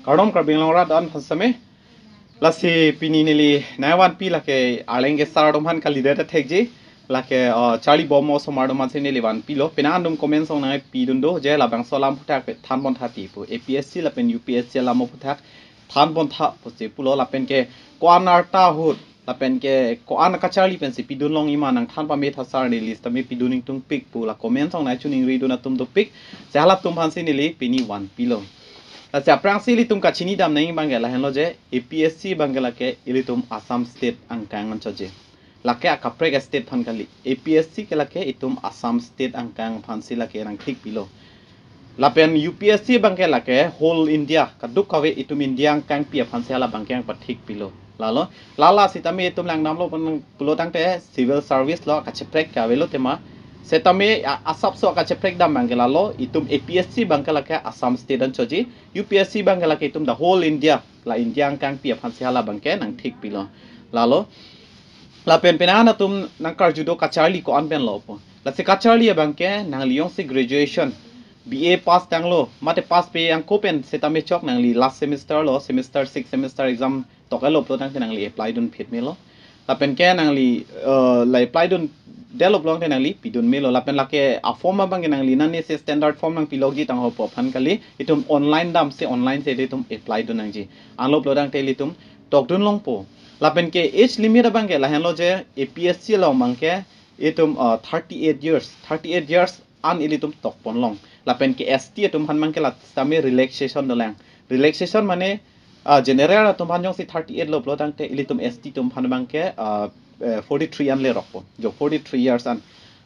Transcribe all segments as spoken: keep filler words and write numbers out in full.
Kardom Karbi Anglong arat an aphan sitame. Lasi pini neli nangvanpi lake arleng ke sar atum aphan kalidet thekji. Lake, uh, charlibom osomar atum aphansi neli vanpilo. Penang atum comment song nangpidun do je labangso alam aphuthak pe thanpon tha ti pu. A P S C lapen U P S C alam aphuthak thanpon tha pusi pulo lapen ke ko-an arta ahut lapen ke ko-an kacharli pensi pidun longji ma nangthan pame tha sir, neli sitame pidun ingtungpik pu la comment song nangchiningridun atum dopik. Si halatum aphansi neli pini vanpilo. Lasi aphrangsi ilitum kachinidam nangji abangke lahenlo je A P S C abangke lake ilitum Assam State angkang anchotji. Lake akaprek state aphan kali. A P S C ke lake itum Assam State angkang aphansi lake nangthikpilo. Lapen U P S C abangke lake whole India, kadokave itum India angkangpi aphansi hala abangke nangpathikpilo. Lalo, lala sitame itum langdamlo pun pulo tangte civil service lo kacheprek ke avelo tema. Sitame a-, asapso kacheprek dam abangke lalo, itum A P S C abangke lake Assam State anchotji, U P S C abangke lake itum the whole India, la India angkangpi aphansi hala abangke nangthikpilo. Lalo, lapen penang atum nangkarju do kacharli ko-an penlo pu. Lasi kacharli abangke nangli jongsi graduation, B A pass tanglo, mate pass pe angko pen sitame chok nangli last semester lo, semester six semester exam tok-etlo pulo tangte nangli apply dun phit melo. Lapen ke nangli, uh, la apply dundetlo pulo tangte nangli pidun melo. Lapen lake a-form abangke nangli nangne si standard form nangpilokji tangho pu aphan kali. Itum online damsi online si ilitum apply dun nangji. Anlo pulo tangte ilitum tokdun longpo. Lapen ke age limit abangke lahenlo je A P S C along abangke itum, uh, thirty-eight years, thirty-eight years an ilitum tokpon long. Lapen ke S T atum aphan abangke la sitame relaxation dolang. Relaxation mane, uh, general atum aphan jongsi thirty-eight lo pulo tangte ilitum S T atum aphan abangke, uh, eh, forty-three an lerokpo. Jo forty-three years an.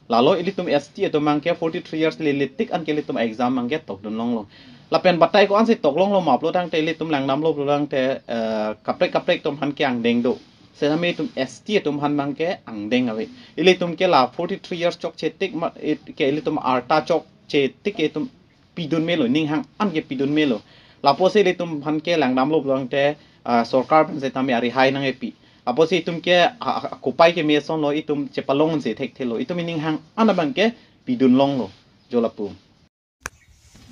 Lalo ilitum S T atum abangke forty-three years leletik an ke ilitum exam abangke tokdun longlo. Lapen batai ko-ansi tok longlo ma pulo tangte ilitum langdamlo pulo tangte, eh, kaprek kaprek atum aphan ke angdeng do. Sitame itum S T atum aphan abangke angdeng ave. Ilitum ke la forty-three years chokche tik ma, it, ke ilitum arta chokche tik ke itum pidun melo, ning hang an ke pidun melo. Lapusi ilitum aphan ke langdamlo pulo tangte, ah, sorkar pen sitame arihai nangkepi. Lapusi itum ke a, a, kopai keme asonlo itum chepalongsi thekthelo. Itum ning hang an abangke pidun longlo. Jo lapu.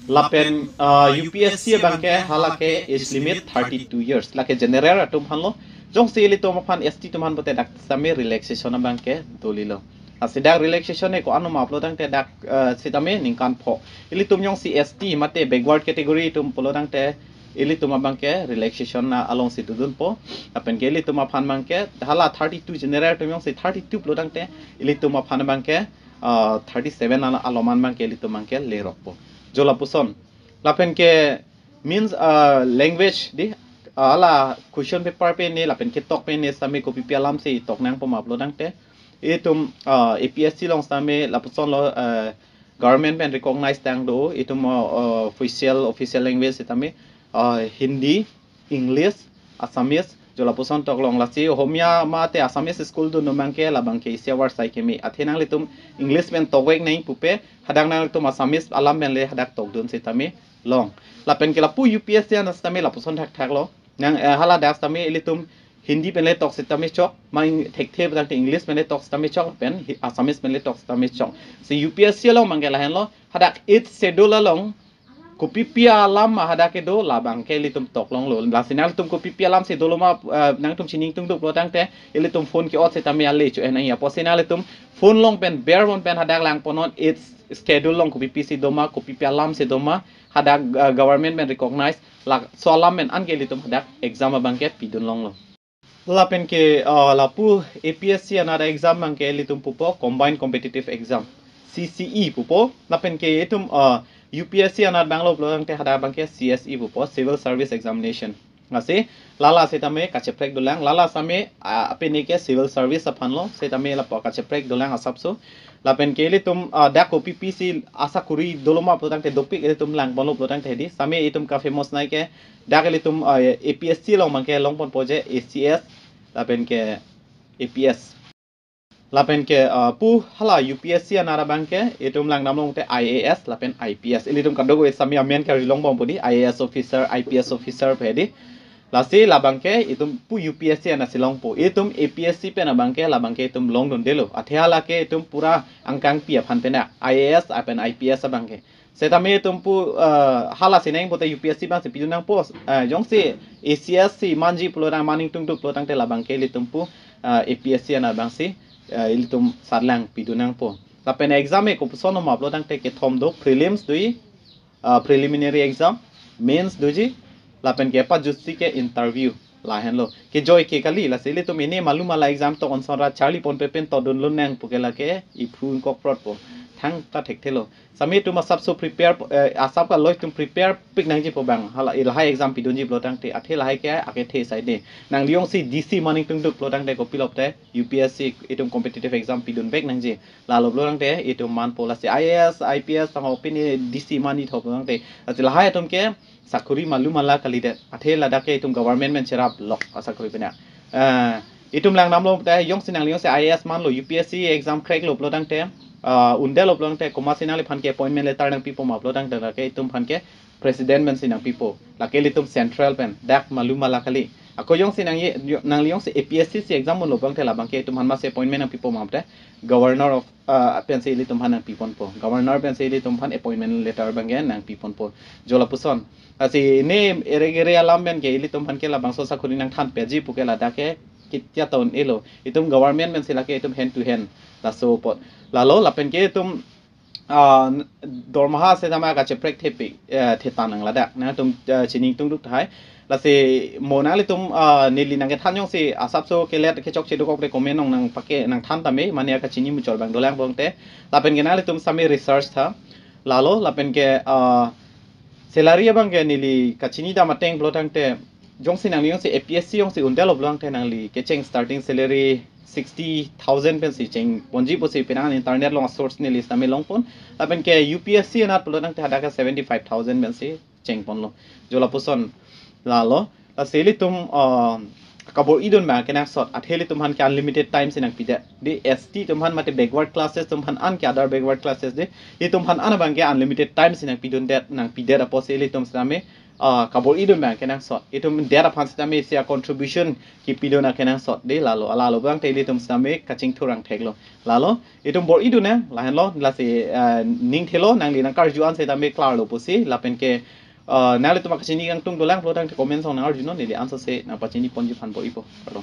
Lapen, ah, U P S C abangke halake age limit thirty-two years. Lake general atum aphanlo. Jongsi ilitum aphan S T atum aphan pote dak sitame relaxation abangke dolilo. Lasi dak relaxation e ko-an ma pulo tangte dak, ah, sitame ningkan pho. Ilitum jongsi S T mate backward category atum pulo tangte ilitum abangke relaxation na alongsi dodunpo. Lapen ke ilitum aphan abangke hala thirty-two general atum jongsi thirty-two pulo tangte ilitum aphan abangke, ah, thirty-seven an aloman abangke ilitum abangke lerokpo. Jo lapuson. Lapen ke means, ah, language di, ah, hala question paper pen ne lapen ketok pen ne sitame kopipi alamsi tok nangpo ma pulo tangte itum, ah, A P S C along sitame lapusonlo, ah, government pen recognize tang do itum, ah, ah, official, official language sitame, ah, Hindi, English, Assamese, jo lapuson tok long. Lasi Ohomia mate Assamese school dun atum abangke labangke isi avarsai keme. Athe nanglitum English pen tokvek nangji pupe, hadak nanglitum Assamese alam pen le hadak tokdun sitame long. Lapen ke lapu U P S C an sitame lapuson thakthak lo. Nang, eh, hala dak sitame ilitum Hindi pen le tok sitame chok, ma ing-, thekthe pulo tangte English pen le tok sitame chok, pen hi-, Assamese pen le tok sitame chok. Si U P S C along abangke lahenlo, hadak eighth schedule along kopipi alam ma hadak kedo labangke ilitum tok longlo. Lasi nanglitum kopipi alamsi dolo ma, eh, nangtum chining tung duk pulo tangte ilitum phone ke-ot sitame ale chu enai. Apotsi nanglitum phone along pen ber pon pen hadak langponnon eighth schedule along kopipisi doma, kopipi alamsi doma, hadak, eh, government pen recognize laso alam pen anke ilitum hadak exam abangke pidun longlo. Lapen ke, ah, lapu A P S C anat exam abangke ilitum pupo combined competitive exam, C C E pupo. Lapen ke itum, ah, U P S C anat abanglo pulo tangte hadak abangke C S E pupo, civil service examination. Lasi lala sitame kacheprek dolang, lala sitame, ah, apini ke civil service aphanlo, sitame lapu kacheprek dolang asapso. Lapen ke ilitum, ah, dak kopipisi asa kuri dolo ma pulo tangte dopik ilitum langponlo pulo tangte di. Sitame itum ka-famous nai ke dak ilitum, ah, A P S C along abangke longponpo je A C S, lapen ke A P S. Lapen ke, ah, pu hala U P S C anat abangke itum langdamlo te I A S lapen I P S. Ilitum kadokave sitame amen kari longbompo di, I A S officer, I P S officer pe di. Lasi labangke itum pu U P S C anatsi longpo. Itum A P S C pen abangke labangke itum longdundelo. Athe halake itum pura angkangpi aphan pen, I A S lapen I P S abangke. Setame itum pu, ah, hala si nang pute U P S C abang si pidun nangpo, ah, jongsi A C S si manji pulo tang, man ingtungduk pulo tangte labang ke ilitum pu, ah, A P S C anat abang si, ah, ilitum sarlang pidun nangpo. Lapen exam e kopuson ma pulo tangte kethom do, prelims doji, ah, preliminary exam, mains doji, lapen kepajutsi ke interview. Lahenlo. Kejoi ke kali, lasi ilitum ini malu mala exam to onson ra charli ponpe pen to dunlun nang puke lake iphu ingkok prot po. Thangta thekthelo. Sami itum asapso prepare, eh, asap kaloi itum prepare pik nangji po abang. Hala, lahai exam pidunji pulo tangte, athe lahai ke akethe saide. Nangli jongsi D C man ingtungduk pulo tangte kopilop te, U P S C itum competitive exam pidun bek nangji. Lalo pulo tangte itum manpo, lasi I A S, I P S tang opini D C man ithop pulo tangte. Lasi lahai atum ke sakuri malu mala kalidet. Athe ladak ke itum government men cherap lok asakuri pina. Eh, itum lang namlo te, jongsi nangli jongsi I A S manlo, U P S C exam crack lo pulo tangte, ah, undetlo pulo tangte, komatsi nangliphan ke appointment letter nangpipo ma pulo tangte, lake itumphan ke president pensi nangpipo. Lake ilitum central pen, dak malu mala kali. Ako jongsi nang ye, nangli jongsi A P S C si exam unlo pulo tangte labang ke itumphan masi appointment nangpipo ma pulote, governor of, ah, pensi ilitumphan nangpiponpo. Governor pensi ilitumphan appointment letter abang ke nangpiponpo. Jo lapuson. Lasi ini ere ere alam pen ke ilitumphan ke labangso sakuri nangthan peji puke ladak ke kitya ta un-elo. Itum government pensi lake itum hand to hand. Laso apot. Lalo lapen ke itum, ah, dormaha setame kacheprek thepi, eh, thetang nang ladak. Nangtum, eh, chini ingtungduk tahai. Lasi mo nanglitum, ah, neli nangkethan jongsi asapso kelet kechokche dokok le comment nong nangpake nangthan tame, mane kachini muchot abang dolang pulo tangte. Lapen ke nanglitum sami research tha. Lalo, lapen ke, ah, salary abang ke neli kachini dam ateng pulo tangte, jongsi nangli jongsi A P S C jongsi undetlo pulo tangte nangli kecheng starting salary sixty thousand pensi chengponji pusi penang internet along source neli sami longpon. Lapen ke U P S C anat pulo tangte hadak ke seventy five thousand pensi chengponlo. Jo lapuson lalo. Lasi ilitum, ah, kabor-idun abang kenangsot, athe ilitumphan ke unlimited time si nangpidet. Di S T atumphan mate backward classes atumphan an ke other backward classes di, itumphan an abang ke unlimited time si nangpidundet, nangpidet apotsi ilitum sami, ah, kabor-idun abang kenangsot. Itum det aphan sitame isi a-contribution kipidun akenangsot. Di lalo, alalo abang te ilitum sami kachingthur angthek lo. Lalo, itum bor-idun nang, lahenlo, lasi, ah, ning thelo, nangli nangkarju an setame klarlo pusi, lapen ke, ah, nanglitum kachini kangtung dolang pulo tangte comment song nangarjunon, neli ansose nangpachiniponji aphan bor-ipo. Kardom.